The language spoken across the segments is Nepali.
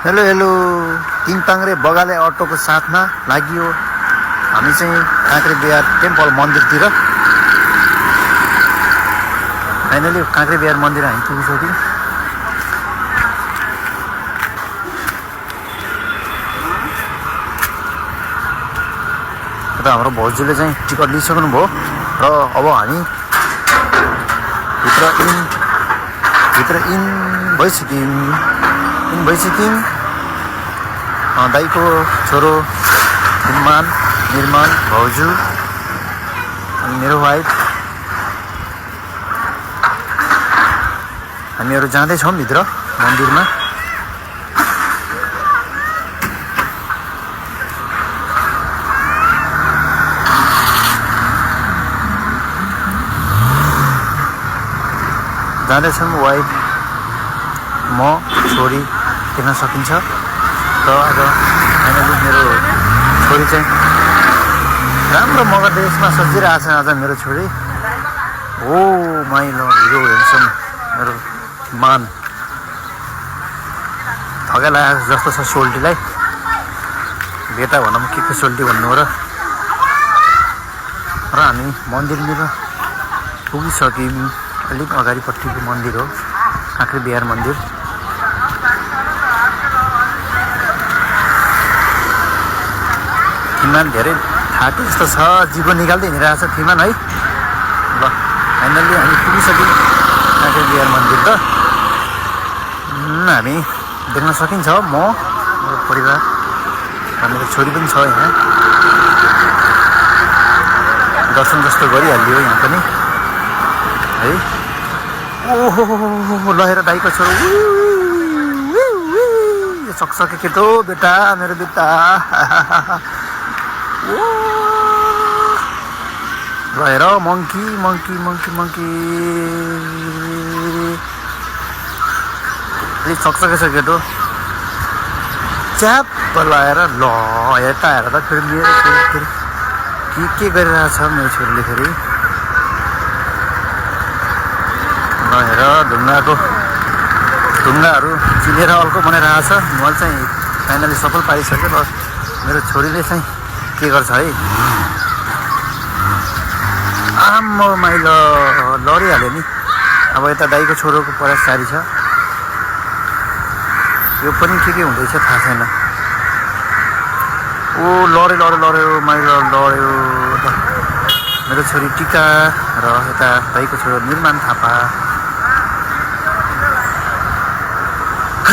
हेलो हेलो तिङताङ्रे बगाले अटोको साथमा लागियो हामी चाहिँ काँक्रे बिहार टेम्पल मन्दिरतिर। फाइनली काँक्रे बिहार मन्दिर हामी पुगिसक्यौँ। र हाम्रो भाउजूले चाहिँ टिकट लिइसक्नु भयो र अब हामी भित्र इन भइसक्यौँ। दाइको छोरो निर्माण भाउजू अनि मेरो वाइफ हामीहरू जाँदैछौँ भित्र मन्दिरमा। जाँदैछौँ वाइफ म छोरी देख्न सकिन्छ। र आज फाइनली मेरो छोरी चाहिँ राम्रो मगर ड्रेसमा सजिरहेको छ। आज मेरो छोरी हो माइ ल हिरो हेर्छन् मेरो मान थगा लागेको जस्तो छ सोल्टीलाई। बेटा भनौँ के सोल्टी भन्नु हो र हामी मन्दिरतिर पुगिसक्यौँ। अलिक अगाडिपट्टिको मन्दिर हो काँक्रे बिहार मन्दिर। फिमान धेरै थाके जस्तो छ, जिब्रो निकाल्दै हिँडिरहेको छ फिमान है। ल फाइनल्ली हामी पुगिसक्यौँ काँक्रे बिहार मन्दिर। त हामी देख्न सकिन्छ म मेरो परिवार र मेरो छोरी पनि छ यहाँ। दर्शन जस्तो गरिहालियो यहाँ पनि है। ओहो लहेर दाइको छोरो सक्सके केटो बेटा मेरो बेटा लहेर मङ्की मङ्की मङ्की मङ्की सक्सके छ केटो च्याप लगाएर ल यता हेर त फेरि लिएर फेरि के गरिरहेछ मेरो छोरीले फेरि। हेर ढुङ्गाहरू चिनेर अर्को बनाइरहेको छ। मैले चाहिँ फाइनली सफल पारिसक्यो। र मेरो छोरीले चाहिँ के गर्छ है आम्मो माइल लडिहाल्यो नि। अब यता दाइको छोरोको पराचारी छ, यो पनि के हुँदैछ थाहा छैन। ओ लड्यो माइल लड्यो। मेरो छोरी टिका र यता दाइको छोरो निर्माण थापा।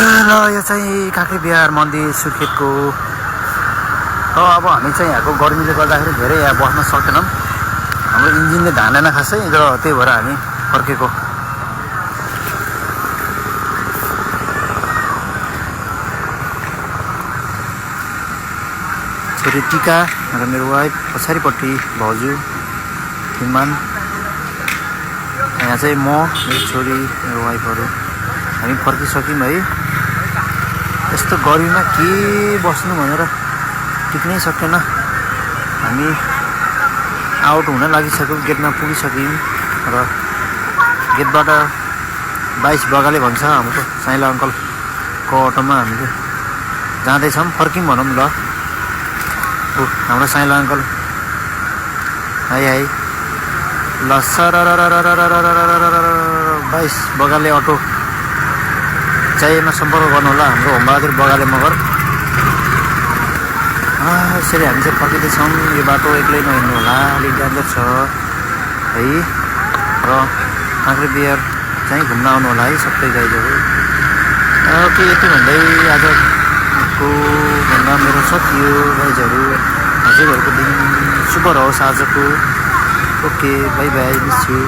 र यो चाहिँ काँक्रे बिहार मन्दिर सुर्खेतको। अब हामी चाहिँ यहाँको गर्मीले गर्दाखेरि धेरै यहाँ बस्न सक्दैनौँ। हाम्रो इन्जिनले धानेन खासै, र त्यही भएर हामी फर्केको। छोरी टिका र मेरो वाइफ, पछाडिपट्टि भाउजू हिमान, यहाँ चाहिँ म मेरो छोरी मेरो वाइफहरू हामी फर्किसक्यौँ है। यस्तो गर्मीमा के बस्नु भनेर टिक्नै सकेन। हामी आउट हुन लागिसक्यौँ, गेटमा पुगिसक्यौँ। र गेटबाट 22 बगाले भन्छ हाम्रो साइला अङ्कलको अटोमा हामीले जाँदैछौँ। फर्क्यौँ भनौँ ल। हाम्रो साइला अङ्कल है ल सर 22 बगाले अटो चाहिएमा सम्पर्क गर्नु होला हाम्रो होमबहादुर बगाले मगर। यसरी हामी चाहिँ फर्किँदैछौँ। यो बाटो एक्लै नहिँड्नु होला, अलिक डेन्जर छ है। र काँक्रे बिहार चाहिँ घुम्न आउनु होला है सबै गाइजहरू। ओके यति भन्दै आजको भन्दा मेरो सकियो गाइजहरू। हजुरहरूको दिन शुभ रहोस् आजको। Okay by by, miss you.